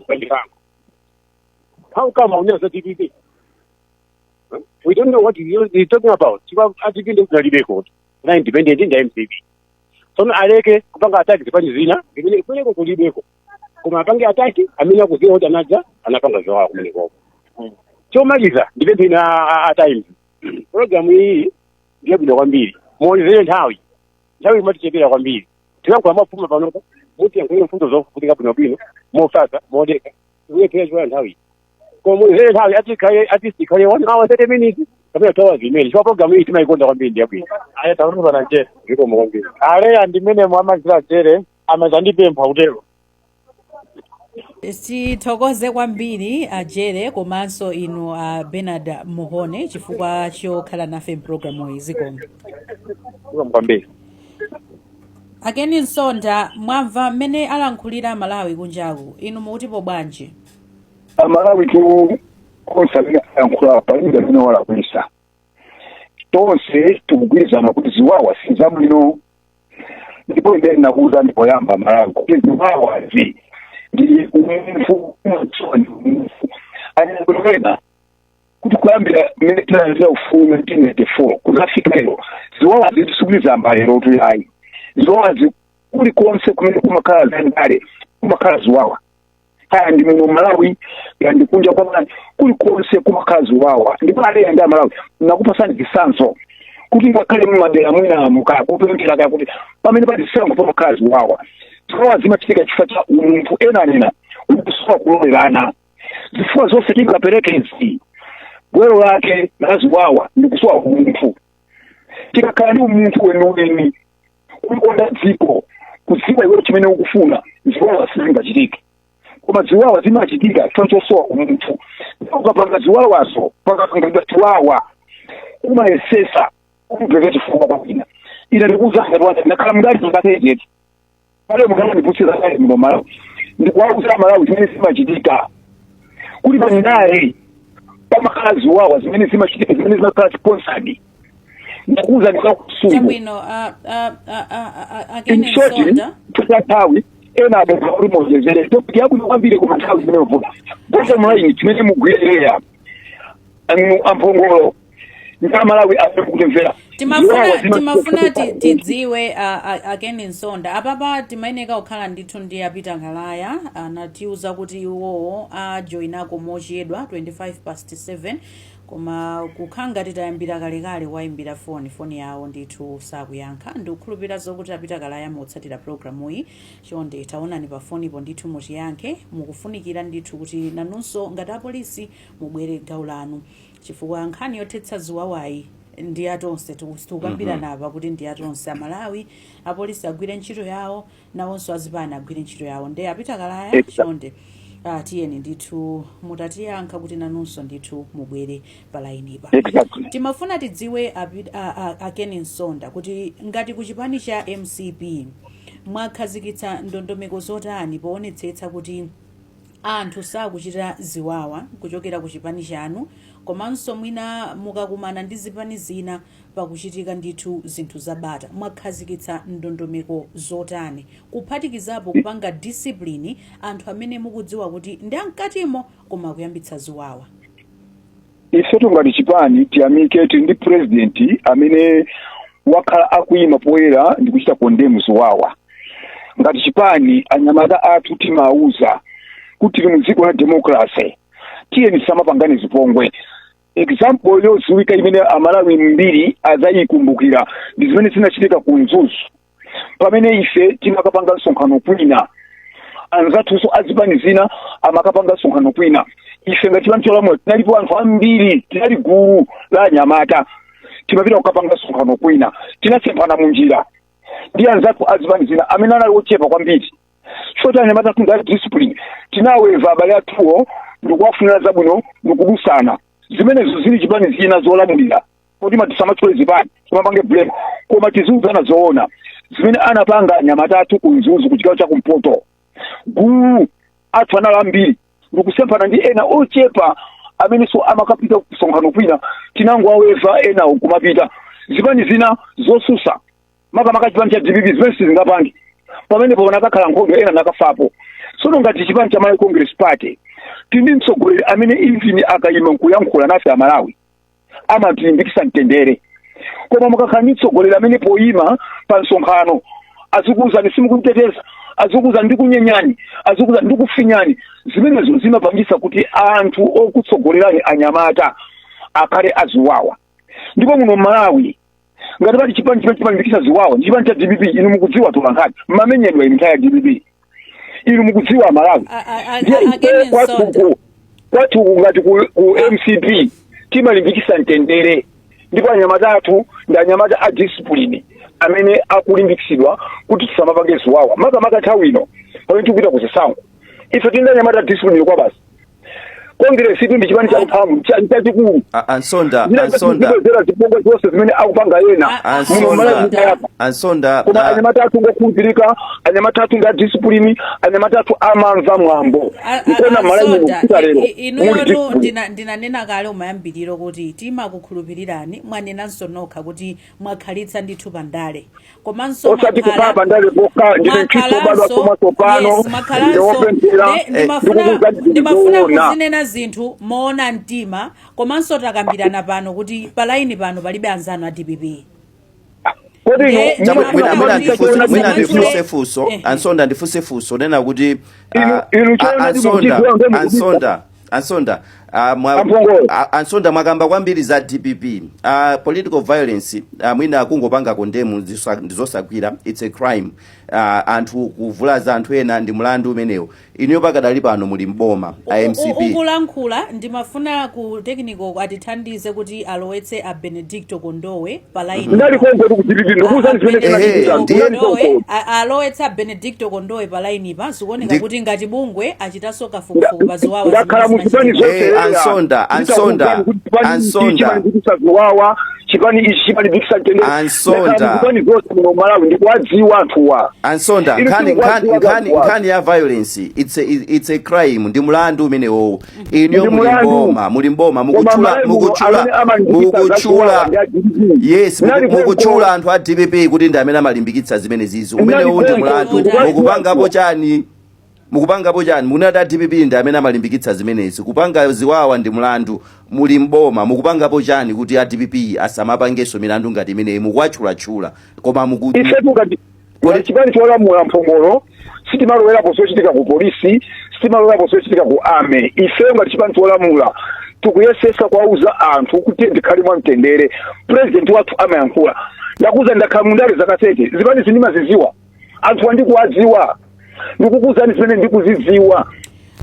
pandipango, how come akunena za DPP? Huh? We don't know what he is talking about, chifukwa a DPP ndi kunalibeko, kuna independent ndi MCP. Tsono aleke kupanga attack zipani zina zimene kumeneko kulibeko, koma apange attack amene akuziwa kuti anadza anapanga ziwawa kumenekoko. Chomaliza, ndipemphe ina a Times, program iyi ndiyabwino kwambiri, muonezere nthawi, nthawi imatichepera kwambiri. Tilankhula mwafuma panopa, mutiyankhulire mfundo zofunika bwinobwino, mofasa, modeka, tikulephera chifukwa nthawi. Koma muonezere nthawi, atikhale at least ikhale 1 hour 30 minutes kapena 2 hours imene, chifukwa program iyi timayikonda kwambiri, ndiyabwino. Aya, takunuzana njere. Zikomo kwambiri. Aleya, ndimene mwamazira jere amazandipempha kutero. Tithokoze kwambiri ajere komanso inu a Bernard Muhone chifukwa chokhala nafe mpulogalamu iyi. Zikomo. Zikomo kwambiri. Akeni Nsonda, mwamva mmene alankhulira Malawi kunjaku, inu mukutipo bwanji? Amalawi tu onse amene ayankhula, palibe amene walakwisa. Tonse tikugwirizana kuti ziwawa si zabwino, ndipo ine nakuwuza ndipoyamba Malawi kuti ziwawazi ndi umunthu, umatsowa ndi umunthu. Anena kuti kuyambira mmene tinalandira ufulu 1994 kuzafika lero, ziwawazi sikuti zamba lero tuyayi. Ziwawazi kulikonse kumene kumakhala zandale. Kumakhala ziwawa, kaya ndi muno Malawi, kaya ndi kunja kwa Malawi, kulikonse kumakhala ziwawa. Ndipo aleya ndi Amalawi, nakupasani chitsanzo kuti ngakhale mumadera mwina mukakupemphera, kaya kuti pamene pali zisankho pamakhala ziwawa. Ziwawa zimachitika chifukwa cha umunthu, ena anena ukusowa kulolerana. Zifukwa zonse tingaperekezi, gwero lake la ziwawa ndi kusowa umunthu. Tikakhala ndi umunthu weniweni, kulikonda dziko, kudziwa iwe chimene ukufuna, ziwawa sizingachitike. Koma ziwawa zimachitika chifukwa chosowa umunthu. Ukapanga ziwawazo, pakapangidwa chiwawa, umayesesa kumveka chifukwa kwa wina. Ine ndikuuza ngati wanda ndakhala mndali zakatetetu pale mukanandipusira kale muno Malawi, ndikuwauza Malawi zimene zimachitika kuti pandale pamakhala ziwawa zimene zimachitika, zimene zimakhala sponsored. Ndakuuza ndikakusungu. Chabwino, In akene short, Msonda. Chifukwa nthawi, ena apempha kuti muonjezere topic yabwino kwambiri, koma nthawi imene vuta. Bottom line, chimene mugwireya amphongolo ndi Amalawi amene mukutimvera, Timafuna timafuna tidziwe, akeni Msonda, apapa timayeneka kukhala ndithu ndi apita Kalaya. Anatiuza kuti iwowo ajoinako mochedwa, 25 past 7, koma kukhala ngati tayambira kalekale kuwayimbira foni, foni yawo ndithu sakuyankha. Ndikukhulupirira zokuti apita Kalaya mukutsatira programuyi. Chonde taonani pa fonipo ndithu mutiyankhe. Mukufunikira ndithu kuti nanunso ngati apolisi mubwere gawo lanu, chifukwa nkhani yothetsa ziwawayi ndi atonse. Tikukambirana apa kuti ndi atonse Amalawi. Apolisi agwire ntchito yawo, nawonso azipani agwire ntchito yawo. Nde apita Kalaya, chonde, tiyeni ndithu mutatiyankha kuti nanunso ndithu mubwere pa lainipa. Timafuna tidziwe, akeni Msonda, kuti ngati ku chipani cha MCP mwakhazikitsa ndondomeko zotani poonetsetsa kuti anthu sakuchita ziwawa kuchokera ku chipani chanu, komanso mwina mukakumana ndi zipani zina pakuchitika ndithu zinthu zabata, mwakhazikitsa ndondomeko zotani, kuphatikizapo kupanga discipline anthu amene mukudziwa kuti ndi amkatimo koma akuyambitsa ziwawa? Ifetu ngati chipani tiyamike, tili ndi president amene wakhala akuyima poyera ndi kuchita condemn ziwawa. Ngati chipani, anyamata athu timawuza kuti tili mu dziko la democracy, tiyeni tisamapangane zipongwe. Example yodziwika imene Amalawi mbiri adzayikumbukira ndi zimene zinachitika ku Mzuzu, pamene ife timakapanga msonkhano kwina, anzathunso azipani zina amakapanga msonkhano kwina. Ife ngati chipani cholamula tinalipo anthu ambiri, tinali gulu la anyamata, timapita kukapanga msonkhano kwina. Tinasemphana munjira ndi anzathu azipani zina amene anali ochepa kwambiri. Choti anyamata athu ndi discipline, tinaweva abale athuwo ndikuwafunira zabwino ndikudusana. Zimenezo zili chipani zina zolamulira, kodi matisamatchule zipani, timapange blame, koma tiziuzana zoona. Zimene anapanga anyamata athu ku Mzuzu, ku chigawo chakumpoto, gulu athu anali ambiri ndikusemphana ndi ena ochepa amenenso amakapita kusonkhano kwina, tinangowaweva enawo kumapita. Zipani zina zosusa, makamaka chipani cha DPP, zimene sizingapange pamenepo, panakakhala nkhondo, ena nakafapo. Tsono ngati chipani cha Malawi Congress Party, tili ndi mtsogoleri amene even akayima nkuyankhula nafe Amalawi amatilimbikisa mtendere. Koma mukakhala ndi mtsogoleri amene poyima pa msonkhano azikuwuzani simukunteteza, azikuwuzani ndikunyenyani, azikuwuzani ndikufinyani, zimenezo zimapangisa kuti anthu okutsogolerani anyamata akhale aziwawa. Ndipo muno Malawi, ngati pali chipani chimene chimalimbikisa ziwawa ndi chipani cha DPP. Inu mukudziwa, tolankhani mmamenyedwa inu nthawi ya DPP, inu mukudziwa Amalawi. Ndiye Akeni ife Msonda. Kwathuku ngati ku MCP timalimbikisa mtendere, ndipo anyamata athu ndi anyamata a discipline amene akulimbikisidwa kuti tisamapange ziwawa, makamaka nthawi ino pamene tikupita ku zisankho. Ife tili ndi anyamata a discipline kwa basi. Congress itu ndi chipani champhamvu, chachikulu. Ansonda, Ansonda. Zibwezera zipongwe zonse zimene akupanga ena muno Malawi. Ansonda. Mutayapa. Ansonda. Koma anyamata athu ngokhulupirika, anyamata athu ndi a discipline, anyamata athu amamva mwambo. Nkona Malawi muno Ansonda, kufika lero muli inuyotu discipline. Ndinanena kale umayambiriro kuti timakukhulupirirani. Mwanenanso nokha kuti mwakhalitsa ndithu pandale, komanso Osati kukhala pandale pokha, ndine mkhristu obadwa mwatsopano, yes, ndine mwakhalanso wopemphera, ndikukuwuzani zinthu ndimafuna zoona. kuzinena zinthu moona mtima. Komanso takambirana pano kuti palaini pano palibe anzanu a DPP. Kodi inu Chabwe- mumafuna mwina mwina kumabisa ndifunse choonadi mwina mukuchidziwa? ndifunse funso, Ansonda, ndifunse funso nena kuti Inu choonadi Ansonda, mukuchidziwa ndiye mukubisa. Ansonda, Ansonda, Amphongolo. Ansonda, mwakamba kwambiri za DPP, political violence, mwina kungopanga condemn ndizosagwira, it's a crime. Anthu kuvulaza anthu ena ndi mlandu umenewo. Inuyo pakadali pano muli mboma a MCP. Ukulankhula, ndimafuna ku technical atithandize kuti alowetse a Benedicto Kondowe pa line. Ndali konko ku DPP, ndikuwuzani zimene zinachitika. Ndali Kondowe konko. Alowetse a Benedicto Kondowe pa line pa. Zikuoneka kuti ngati bungwe achitanso kafukufuku pa ziwawa Ndakhala zimene mu zipani zinachitika. zonse. Ansonda, Ansonda, Ansonda. Chimalimbikitsa ziwawa chipani ichi, chimalimbikitsa mtendere. Ansonda. Ndakhala mu zipani zonse muno Malawi, ndikuwadziwa anthuwa. Ansonda, Inu nkhani nkhani simukuwadziwa nkhani anthuwa. nkhani ya violence, it's a crime, ndi mlandu umenewowo. Inuyo Ndi muli mulandu. mboma, muli mboma, Koma mukutchula Malawi muno mukutchula amene amalimbikitsa mukutchula zaziwawa ndi a DPP. Yes, Ndali mukuchula anthu a DPP kuti ndi amene amalimbikitsa zimene zizi. Umenewu ndi mlandu. Mukupangapo chani? Mukupangapo chani? Munati a DPP ndi amene amalimbikitsa zimenezi. Kupanga ziwawa ndi mlandu. Muli mboma, mukupangapo chani kuti a DPP asamapangenso milandu ngati imeneyi? Mukuwatchulatchula, koma muku Ifetu ngati chipani cholamula, mphongolo, sitimalowerapo zochitika ku polisi, sitimalowerapo zochitika ku army. Ifeyo ngati chipani cholamula tikuyesesa kuwauza anthu kuti ndikhale mwamtendere. President wathu amayankhula. Ndakuza, ndakhala mundale zaka 30, zipani zindimaziziwa, anthu andikuwadziwa. Ndikukuuzani zimene ndikuzidziwa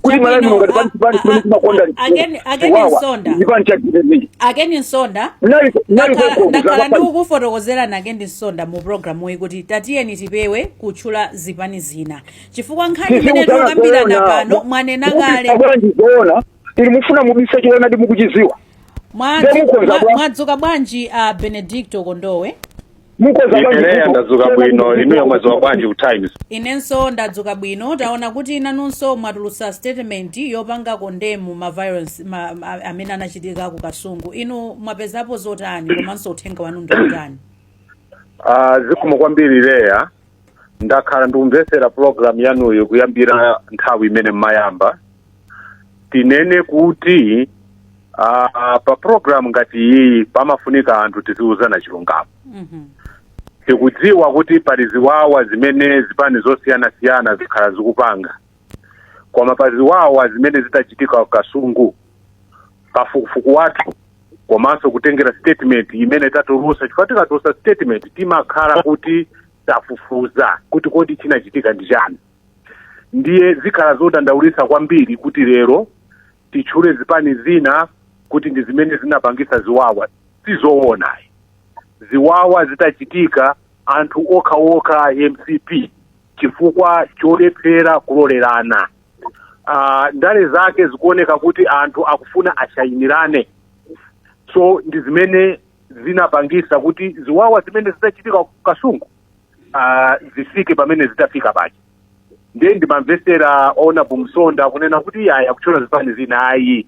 kuti Malawi muno ngati pali chipani chimene chimakonda Again, ziwawa, Nsonda. chipani cha DPP. Akeni Nsonda, Nali koko ndakhala kuzaka ndikukufotokozerani, Akeni Nsonda, mu programu iyi kuti tatiyeni tipewe kutchula zipani zina, chifukwa nkhani imene tikukambirana pano mwanena kale. Abwana, ndizoona. Ili mufuna mubise choonadi mukuchiziwa. Ndiye mukonza bwa Mwadzuka bwanji, a Benedicto Kondowe? Mukonza bwanji Ineya ndadzuka bwino. Inuyo mwadzuka bwanji ku Times? Inenso ndadzuka bwino. Taona kuti nanunso mwatulutsa statement yopanga condemn ma violence amene anachitika ku Kasungu. Inu mwapezapo zotani, komanso uthenga wanu ndi utani? Zikomo kwambiri, Leya. Ndakhala ndikumvetsera program yanuyo kuyambira nthawi imene mmayamba. Tinene kuti pa program ngati iyi pamafunika anthu tiziuzana chilungamo. Tikudziwa kuti pali ziwawa zimene zipani zosiyanasiyana zikhala zikupanga, koma pa ziwawa zimene zitachitika ku Kasungu, pafukufuku wathu komanso kutengera statement imene tatulusa, chifukwa tikatulusa statement timakhala kuti tafufuza kuti kodi chinachitika ndi chani. Ndiye zikhala zodandaulitsa kwambiri kuti lero titchule zipani zina kuti ndi zimene zinapangisa ziwawa. Sizoona. Ziwawa zitachitika, anthu okhaokha MCP, chifukwa cholephera kulolerana, ndale zake zikuoneka kuti anthu akufuna ashayinirane. So ndi zimene zinapangisa kuti ziwawa zimene zitachitika ku Kasungu zifike pamene zitafika paja. Ndiye ndimamvesera ona Bumsonda kunena kuti aya kutchula zipani zina. Ayi,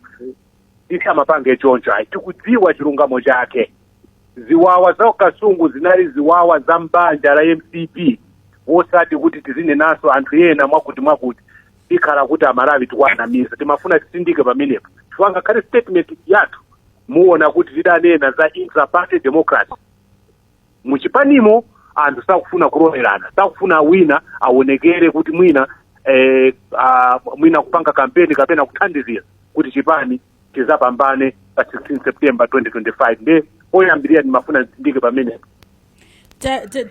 tisamapange choncho, ayi. Tikudziwa chilungamo chake. Ziwawa za Kasungu zinali ziwawa za mbanja la MCP, wosati kuti tizinenanso anthu ena mwakuti mwakuti, ikhala kuti Amalawi tikuwanamiza. Timafuna tisindike pamenepo, chifukwa ngakhale statement yathu muona kuti tidanena za intra-party democracy. Muchipanimo anthu sakufuna kulolerana, sakufuna wina aonekere kuti mwina mwina kupanga kampeni kapena kuthandizira kuti chipani chizapambane pa 16 September 2025. Nde poyambirira ndimafuna ndisindike pamenepo.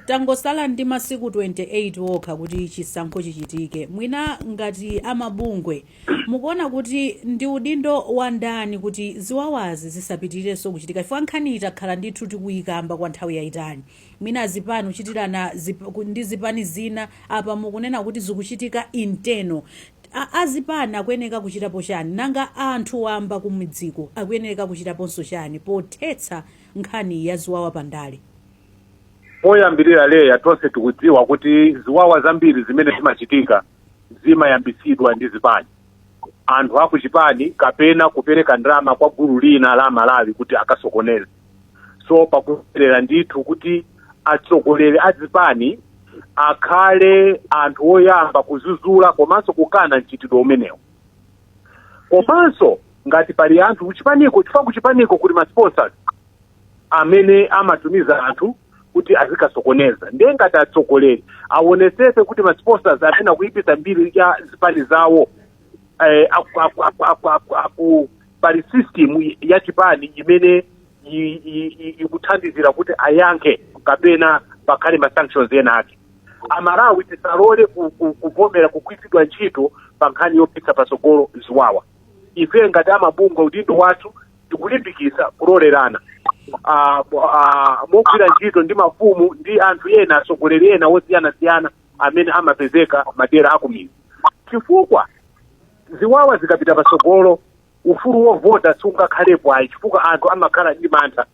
Tangosala ndi masiku 28 okha kuti chisankho chichitike. Mwina ngati amabungwe mukuona kuti ndi udindo wa ndani kuti ziwawazi zisapitirirenso kuchitika, chifukwa nkhani itakhala ndithu tikuyikamba kwa nthawi yayitali, mwina zipani kuchitirana ndi zipani zina, apa mukunena kuti zikuchitika internal. Azipani akuyeneka kuchitapo chani? Nanga anthu wamba kumidziko akuyeneka kuchitaponso chani pothetsa nkhani ya ziwawa pandale? Poyambirira, Leya, tonse tikudziwa kuti ziwawa zambiri zimene zimachitika zimayambitsidwa ndi zipani, anthu akuchipani kapena kupereka ndalama kwa gulu lina la Malawi kuti akasokoneze. So pakuperera ndithu kuti atsogoleri a zipani akhale anthu oyamba kuzuzula komanso kukana mchitidwe umenewu, komanso ngati pali anthu kuchipaniko, chifukwa kuchipaniko kuli ma sponsors amene amatumiza anthu Kuti azikasokoneza. Ndiye ngati atsogoleri aonesese kuti ma sponsors amene akuyipisa mbiri ya zipani zawo, pali system ya chipani imene ikuthandizira kuti ayankhe kapena pakhale ma sanctions ena ake. Amalawi tisalole kuvomera kugwiritsidwa ntchito pa nkhani yopitsa patsogolo ziwawa. Ife ngati amabungwe, udindo wathu tikulimbikitsa kulolerana mogwira ntchito ndi mafumu ndi anthu ena, atsogoleri ena osiyanasiyana amene amapezeka madera akumizi, chifukwa ziwawa zikapita patsogolo, ufulu wovota sungakhalepo ayi, chifukwa anthu amakhala ndi mantha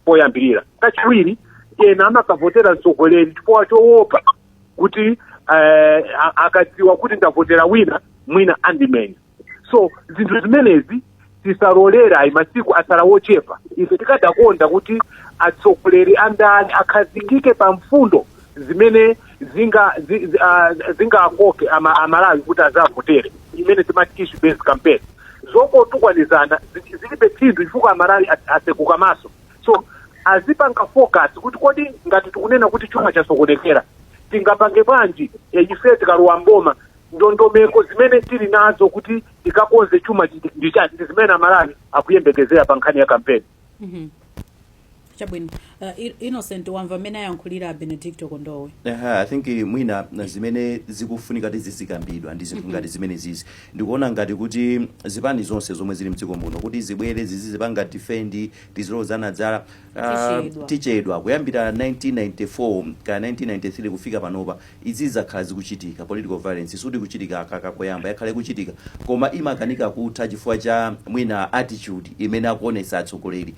poyambirira. Kachiwiri, ena amakavotera mtsogoleri chifukwa choopa kuti akadziwa kuti ndavotera wina, mwina andimenya. So zinthu zimenezi tisalolera ayi. Masiku asala wochepa. Ife tikadakonda kuti atsogoleri andale akhazikike pa mfundo zimene zingakoke Amalawi kuti azavotere, imene timati issue based campaign. Zokotukwanizana zilibe phindu, chifukwa Amalawi asekuka maso. So azipanga focus kuti kodi ngati tikunena kuti chuma chasokonekera, tingapange bwanji ife tikalowa mboma? Ndondomeko zimene tili nazo kuti tikakonze chuma ndichani? Ndi zimene Amalawi akuyembekezera pa nkhani ya kampeni. Chabwino. Innocent, wamva amene ayankhulira Benedicto Kondowe? Aha, I think mwina na zimene zikufunika tizizikambidwa ndi zinthu ngati zimene zizi. Ndikuona ngati kuti zipani zonse zomwe zili mdziko muno kuti zibwere zizipanga defend, tizilozana dzala, Tichedwa. Tichedwa. Kuyambira 1994 ka 1993 kufika panopa, izi zakhala zikuchitika. Political violence sudi kuchitika kakakoyamba, yakhale kuchitika, koma imakanika kutha chifukwa cha mwina attitude imene akuonetsa atsogoleri.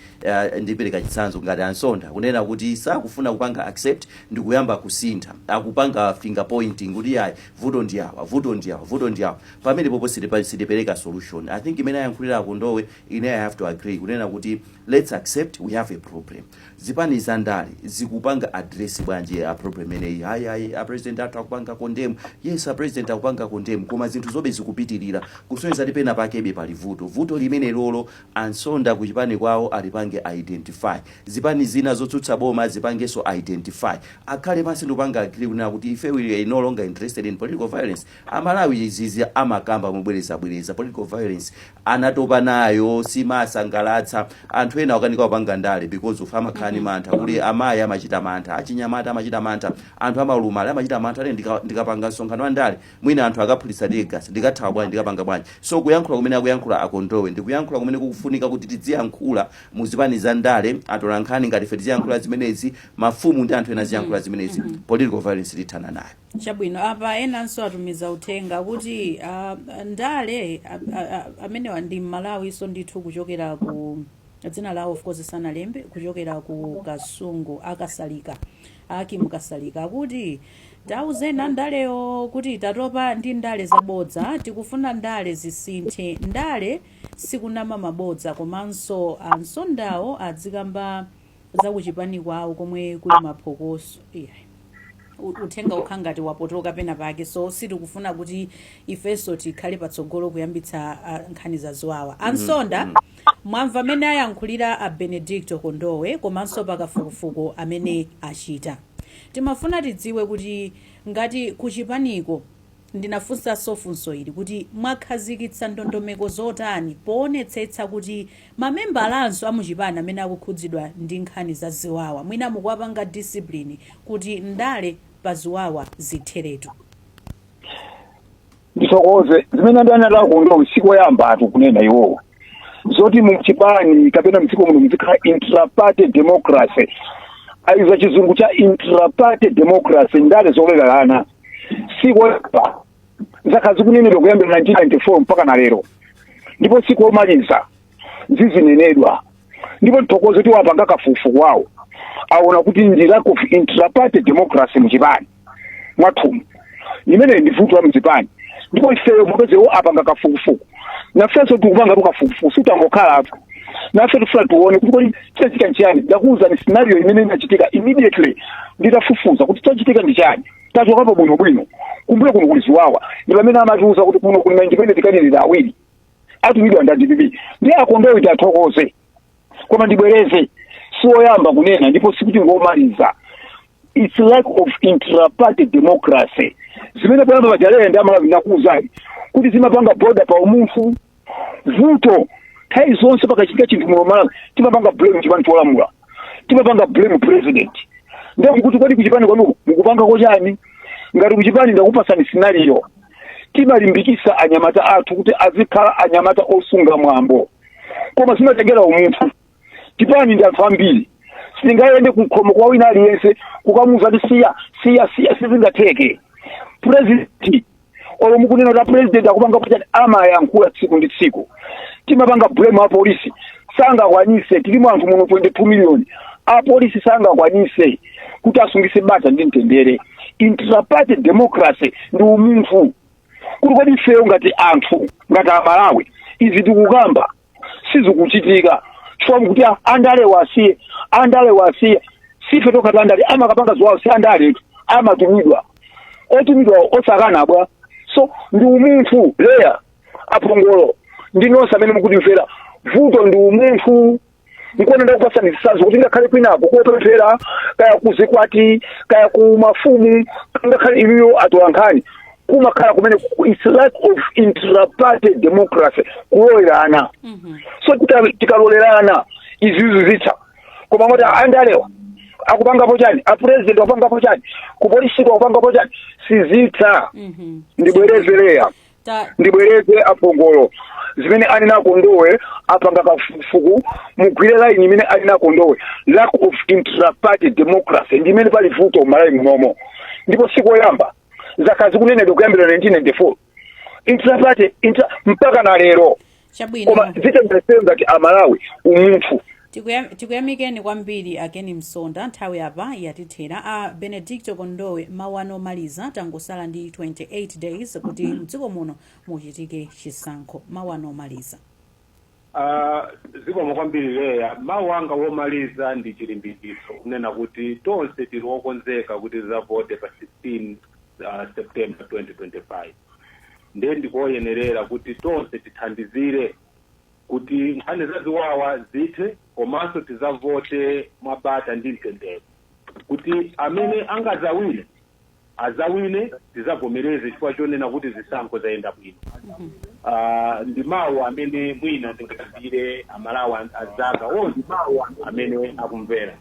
Ndipereka chitsanzo ngati Ansonda kunena kuti sakufuna kupanga accept ndi kuyamba kusintha, akupanga finger pointing kuti ayi, vuto ndi awa, vuto ndi awa, vuto ndi awa. Pamene popo sitipereka solution. I think imene ayankhulira Akondowe, ine I have to agree kunena kuti let's accept we have a problem. Zipani za ndale zikupanga address bwanji a problem imeneyi? Ayi, ayi, a president athu akupanga condemn. Yes, a president akupanga condemn, koma zinthu zobe zikupitirira, kusonyeza kuti pena pakebe pali vuto. Vuto limene lolo Ansonda kuchipani kwawo alipange identify, zipani zina zotsutsa boma zipangenso identify, akhale pansi ndikupanga agree kunena kuti ife we are no longer interested in political violence. Amalawi izizi amakamba mobwerezabwereza, political violence anatopa nayo, simasangalatsa. Anthu ena akanika kupanga ndale because of amakhala ndi mantha. Kuli amayi amachita mantha, achinyamata amachita mantha, anthu amalumali amachita mantha ane ndikapanga msonkhano wa ndale, mwina anthu akaphulitsa teargas, ndikathawa bwanji? Ndikapanga bwanji? So kuyankhula kumene akuyankhula Akondowe ndikuyankhula kumene kukufunika kuti tidziyankhula muzipani za ndale, atolankhani ngati ife tiziyankhula zimenezi, mafumu ndi anthu ena aziyankhula zimenezi. Political violence tithana nayo. Chabwino. Apa enanso atumiza uthenga kuti ndale amenewa ndi Mmalawiso ndithu, kuchokera ku, dzina lawo of course sanalembe, kuchokera ku Kasungu, Akasalika, Akim Kasalika, akuti tauzeni andaleyo kuti tatopa ndi ndale zabodza, tikufuna ndale zisinthe. Ndale sikunama mabodza, komanso Ansondawo adzikamba zakuchipani kwawo komwe kuli maphokoso. Yeah. Uthenga ukha ngati wapotoka pena pake, so sitikufuna kuti ifenso tikhale patsogolo kuyambitsa nkhani za ziwawa. Ansonda, mwamva amene ayankhulira a Benedicto Kondowe komanso pakafukufuku amene achita. Timafuna tidziwe kuti ngati kuchipaniko, ndinafunsanso funso ili kuti mwakhazikitsa ndondomeko zotani poonetsetsa kuti mamembalanso amuchipani amene akukhudzidwa ndi nkhani za ziwawa, mwina mukuwapanga discipline kuti ndale pa ziwawa zitheretu? Ndisokoze zimene ndanena kuno, sikoyamba atu kunena iwowo zoti muchipani kapena mdziko muno muzikhala intraparty democracy. Aiza chizungu cha intraparty democracy, ndale zolelerana, sikoyamba. Zakhala zikunenedwa kuyambira 1994 mpaka na lero, ndipo sikomaliza, zizinenedwa. Ndipo nthokozo kuti wapanga kafukufuku wawo, aona kuti ndi lack of intraparty democracy muchipani mwathumu, imene ndi vuto la mzipani. Ndipo ifeyo mupezewo apanga kafukufuku, nafenso tikupanga tu kafukufuku, sitangokhala apo. Nafe tifuna tione kuti kodi chachitika nchiyani. Ndakuwuzani scenario imene inachitika immediately nditafufuza kuti chachitika ndi chani. Tachokapo bwinobwino, kumbuyo kuno kuli ziwawa, ndi pamene amatiuza kuti kuno kuli ma independent candidate awiri atumidwa ndi DPP. Ndi Akondowe tiathokoze, koma ndibwereze, siwoyamba kunena ndipo sikuti ngomaliza. It's lack of intraparty democracy. Zimene poyamba paja Leya ndi Amalawi ndakuwuzani kuti zimapanga border pa umunthu. Vuto nthawi zonse pakachitika chinthu muno Malawi, timapanga blame chipani cholamula, timapanga blame president. Ndiye mukuti, kodi kuchipani kwanuko mukupangako chani? Ngati kuchipani, ndakupasani scenario, timalimbikisa anyamata athu kuti azikhala anyamata osunga mwambo, koma zimatengera umunthu. Chipani ndi anthu ambiri, sitingayende kukhomo kwa wina aliyense kukamuuza kuti siya, siya, siya, sizingatheke. President, olo mukunena kuti president akupanga chani, amayankhula tsiku ndi tsiku. Timapanga blame apolisi, sangakwanise. Tilimo anthu muno 22 million, apolisi sangakwanise kuti asungise bata ndi mtendere. Intraparty democracy ndi umunthu, kuti kodi ifeyo ngati anthu, ngati Amalawi, izi tikukamba sizikuchitika chifukwa mukuti andale wasiye, andale wasiye. Sife tokha andale amakapanga ziwawo, si andale, amatumidwa, otumidwa osakana bwa. So ndi umunthu. Leya, apongolo ndi nonse amene mukutimvera, vuto ndi umunthu. Nkuona ndakupasani zitsanzo kuti ngakhale kwinako kopemphera, kaya kuzikwati, kaya ku mafumu, ngakhale inuyo atolankhani, kumakhala kumene it's lack of intraparty democracy, kulolerana. So tikalolerana izizi zitha. Koma ngoti andalewa akupangapo chani, apresident akupangapo chani, kupolisiko akupangapo chani, sizitha. Ndibwereze Leya, ndibwereze apongolo, zimene anena Kondowe, apanga kafukufuku, mugwire line imene anena Kondowe. Lack of intraparty democracy ndi imene pali vuto m'Malawi munomo, ndipo sikoyamba, zakhala zikunenedwa kuyambira 1994, intraparty intra, mpaka na lero. Chabwino. Koma zitengera ngati Amalawi umunthu. Tikuyamikeni kwambiri a Ken Msonda, nthawi apa yatithera. A Benedicto Kondowe, mawu anu omaliza, tangosala ndi 28 days kuti mdziko muno muchitike chisankho, mawu anu omaliza. Zikomo kwambiri Leya. Mawu anga womaliza ndi chilimbikitso kunena kuti tonse tili wokonzeka kuti tizavote pa 16 September 2025. Ndiye ndikoyenerera kuti tonse tithandizire kuti nkhani zaziwawa zithe, komanso tizavote mwabata ndi mtendere, kuti amene angazawine azawine, tizavomereze chifukwa chonena kuti zisankho zayenda bwino. Ndi mawu amene mwina ndingasiyire Amalawi azanga onse amene akumvera.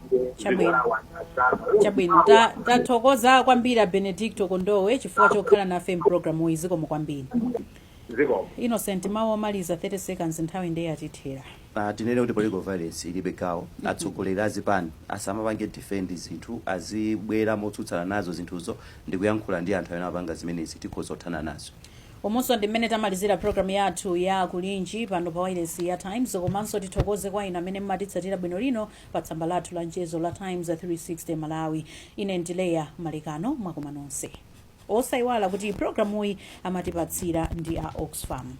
Chabwino, tathokoza kwambiri a Benedicto Kondowe chifukwa chokhala nafe mpulogalamu iyi, zikomo kwambiri. Zikomo. Innocent, mawu omaliza, 30 seconds, nthawi ndiye yatithera. Tinene kuti political violence ilibe gawo. Atsogoleri azipani asamapange defend zinthu, azibwera motsutsana nazo zinthuzo ndikuyankhula ndi anthu amene amapanga zimenezi, tikhoza kuthana nazo. Umunso ndi mmene tamalizira programu yathu ya Kulinji pano pa wireless ya Times. Komanso tithokoze kwa inu amene mmatitsatira bwino lino pa tsamba lathu la mchezo la Times 360 Malawi. Ine ndi Leya Malekano, mwakoma nonse. Osayiwala kuti programuyi amatipatsira ndi a Oxfam.